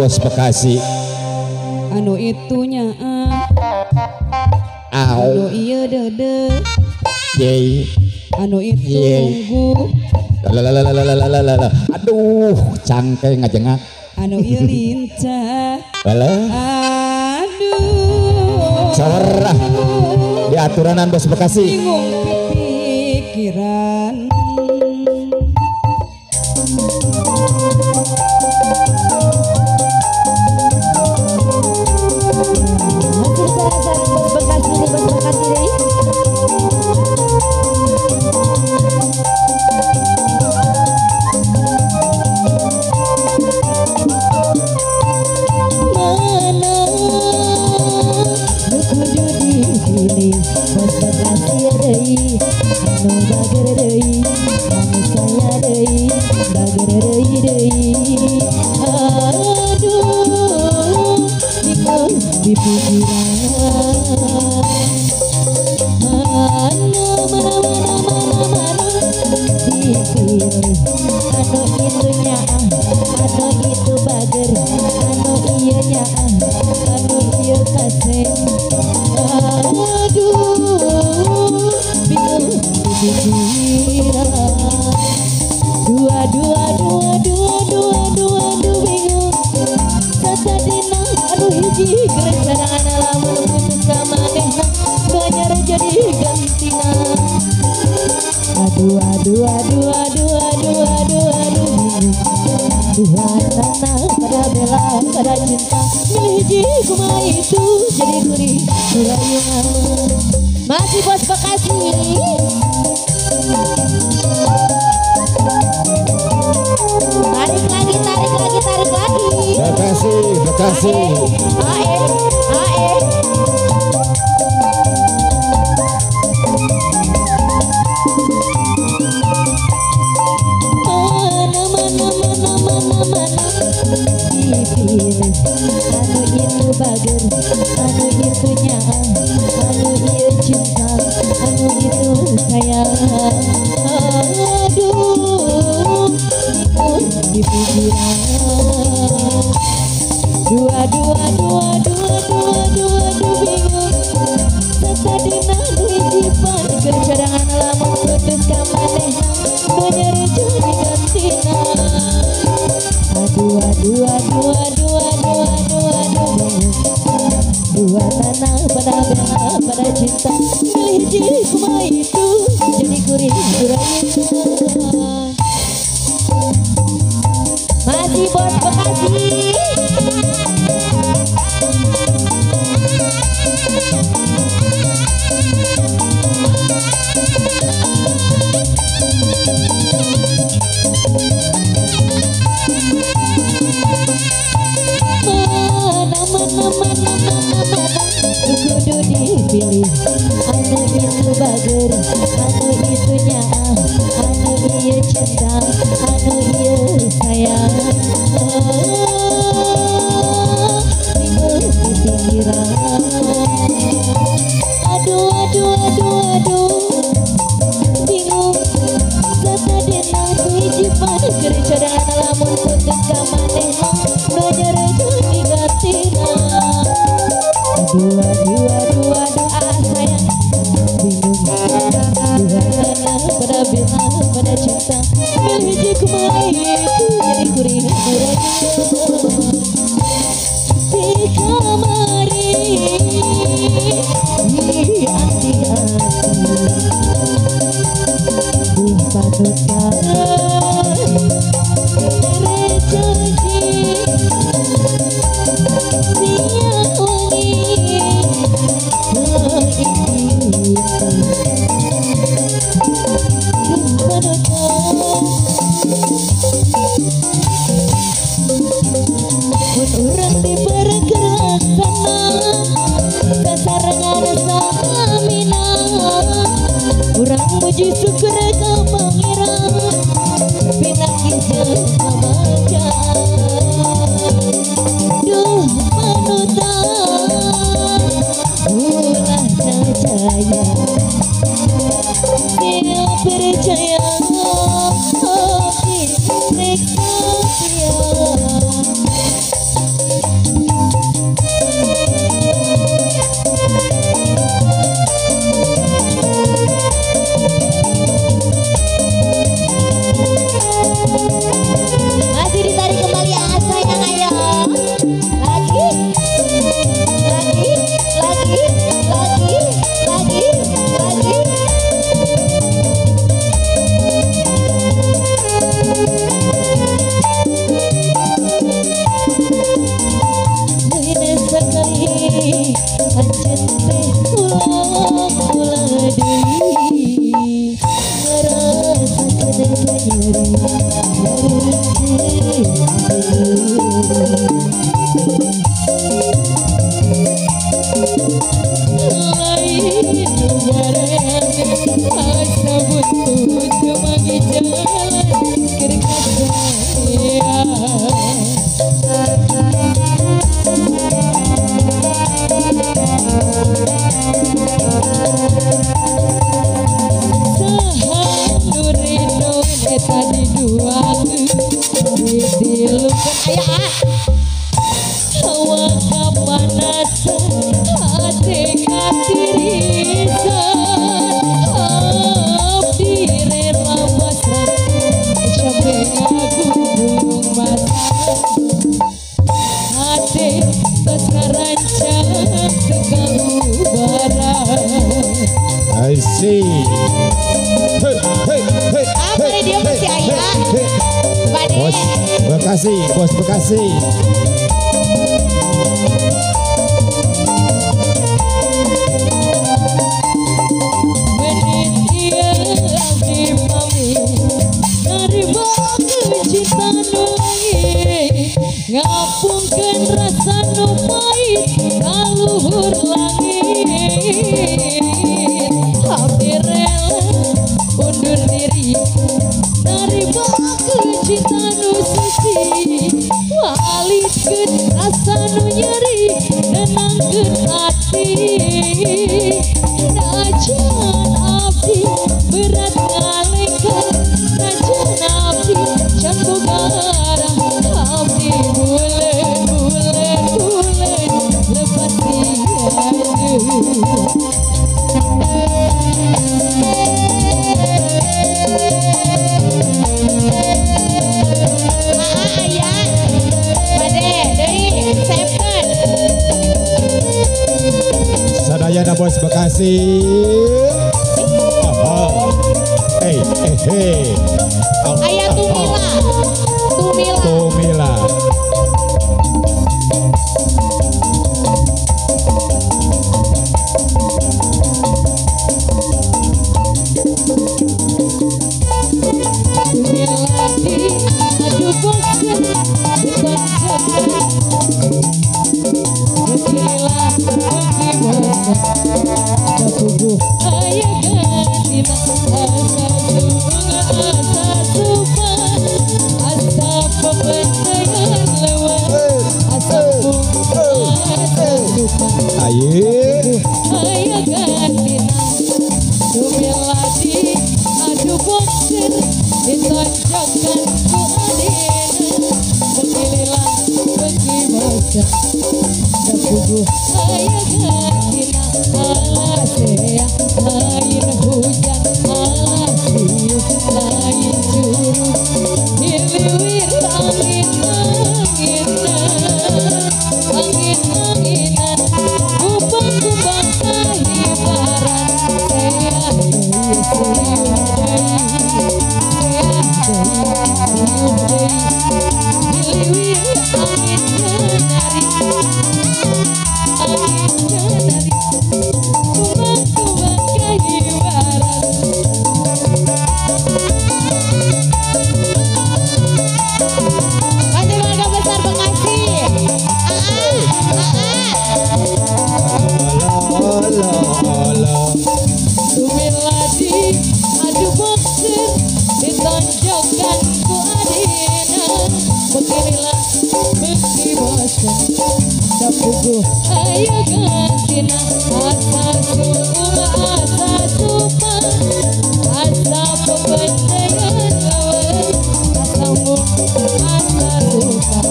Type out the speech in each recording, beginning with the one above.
Bos Bekasi. Anu itunya Au. Anu iya dede. Yeay. Anu itu tunggu. Lalalalalalala. Aduh, cangke ngajengak. Anu iya lincah. Alah. Aduh. Sawarah. Di aturanan Bos Bekasi. Bingung pikiran. Masih Bos Bekasi. Tarik lagi, tarik lagi, tarik lagi. Bekasi, Bekasi. Ae, ae. Mana mana mana mana mana dipilih. Anu itu bager, anu itu nyaah, anu ieu cinta, anu itu sayang. Aduh, bingung di pikiran. Dua dua dua dua dua dua dua bingung. Satadina nu hiji pan keur cadangan lamun putus ka manehna, nu nyeri jadi gantina. Aduh aduh aduh aduh aduh aduh aduh bingung. Dua tanah pada bela pada cinta, milih hiji kumaha itu jadi kuring durayungan. Masih Bos Bekasi. Mana mana mana mana mana kudu dipilih. Anu itu bager, anu itu nyaah, anu ieu cinta, anu ieu sayang. Bingung di pinggiran. Aduh aduh aduh aduh bingung. Satadina nu hiji pan keur cadangan lamun putus ka manehna, nu nyeri jadi gantina. Aduh aduh aduh aduh ah sayang bingung. Dua tanah pada bela pada cinta, milih hiji kumaha itu jadi kuring durayungan. Di kamari di hati-hati duh panutan rejanji siang wangi duh panutan. Mun urang dibere keur laksana sasarengan salamina, urang muji syukur ka Pangeran pinanggi jeung pamajan. Duh panutan ulah percaya, dia percaya hati rek setia. Tirisan abdi rela pasrah sampe ngagung mata hati tos ngarancang teu kalubaran. I see. Hey, hey, hey. Ah, boleh dia masih aya. Bos Bekasi, bos Bekasi. Menit ieu abdi pamit narima cinta nu langit ngapungkeun rasa nu pahit ka luhur langit. Abdi rela undur diri narima cinta nu suci walitkeun rasa nu nyeri nenangkeun hati. Najan abdi berat ngalengkah, najan abdi can boga arah, abdi buleun buleun buleun lepas ti anjeun. Sadayana bos Bekasi. Oh, hey, hey, hey. Oh, Ayah Tumila. Tumila. Tumila. Tumila di adu boxer ditonjokkan. Tumila bagi bosan kapuguh aya gantina asa sunga asa supan asa pepentingan lewat asa bunga asa supan Aye aya gantina. Tumila di adu boxer ditonjokkan ku adina beginilah bagi bosan kapuguh aya gantina alah sea lain hujan alah siup lain curug hiliwir angin anginan angin anginan kumbang kumbang kahibaran sea deui siup deui sea deui siup deui hiliwir angin kenari angin kenari kumbang-kumbang kahibaran. Masih warga besar Bekasi. Aa, aa. Allah, Allah. Tumila di adu boxer ditonjokkan ku adina beginilah beki bosan kapuguh aya gantina asa sunga asa supan asa pepentingan lawan asa mung asa supan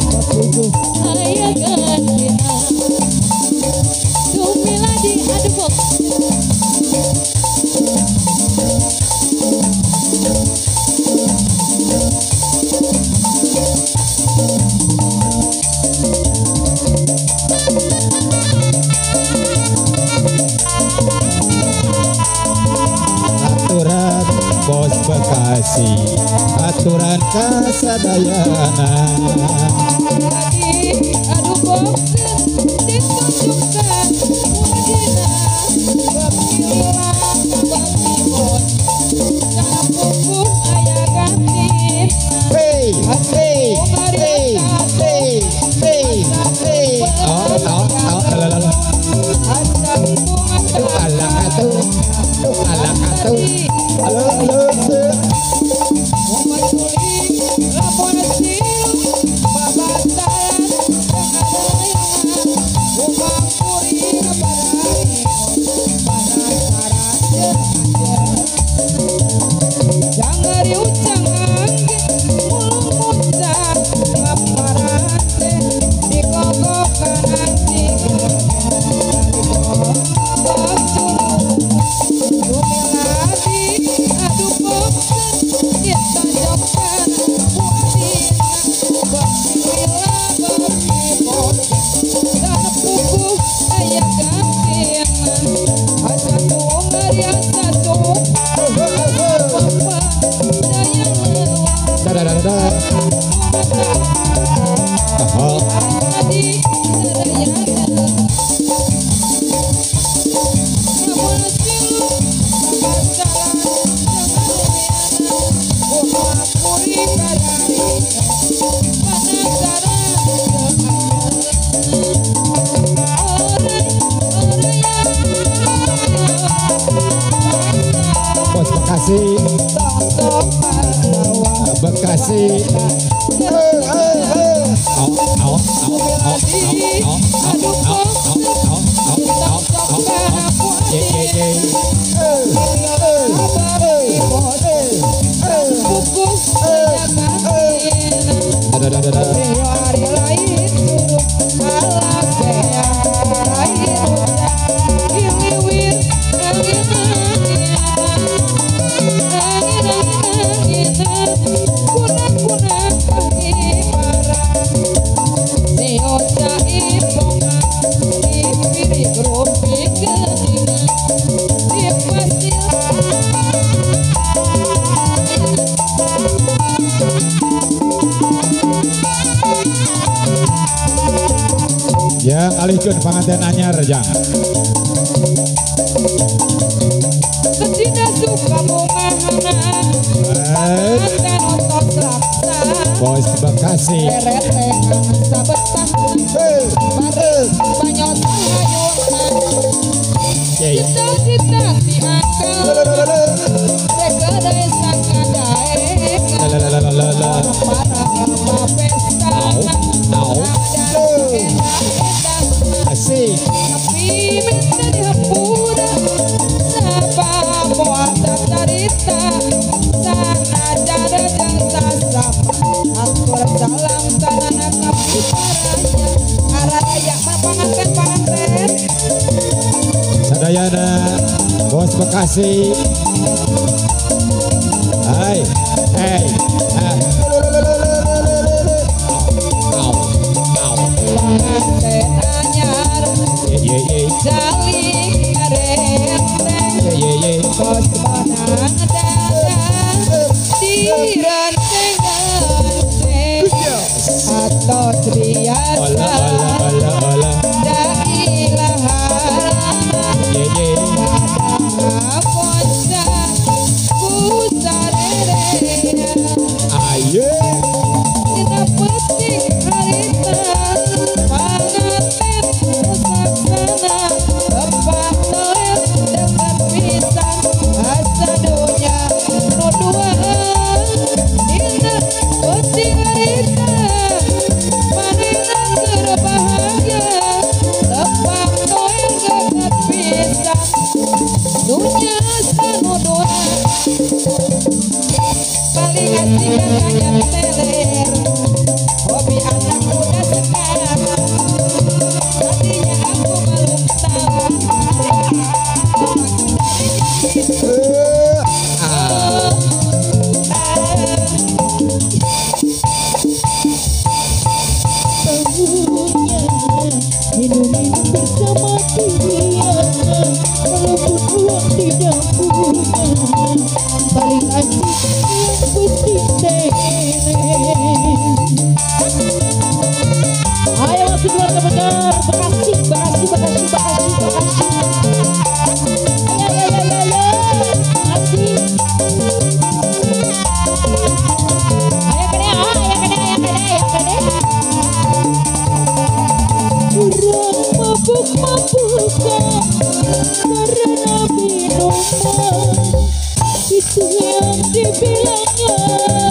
kapuguh aya gantina. Tumila di adu boxer. Aturan bos Bekasi, aturan kasadayana. Tadi adu boxer ditunjukkan ku adina beginilah bagi bos kapuguh aya gantina. Hey, hey, hey, hey, hey, hey. Oh, oh, oh, la, la, la. Asa bunga Tuh alang atuh, tuh alang atuh. Halo, halo, Jangan Bekasi, Bekasi. Ya, alihkeun panganten anyar jang. Bos Bekasi. Asik. Sadayana Bos Bekasi. Hai, hey, hai. Karena minuman itu yang dibilangnya.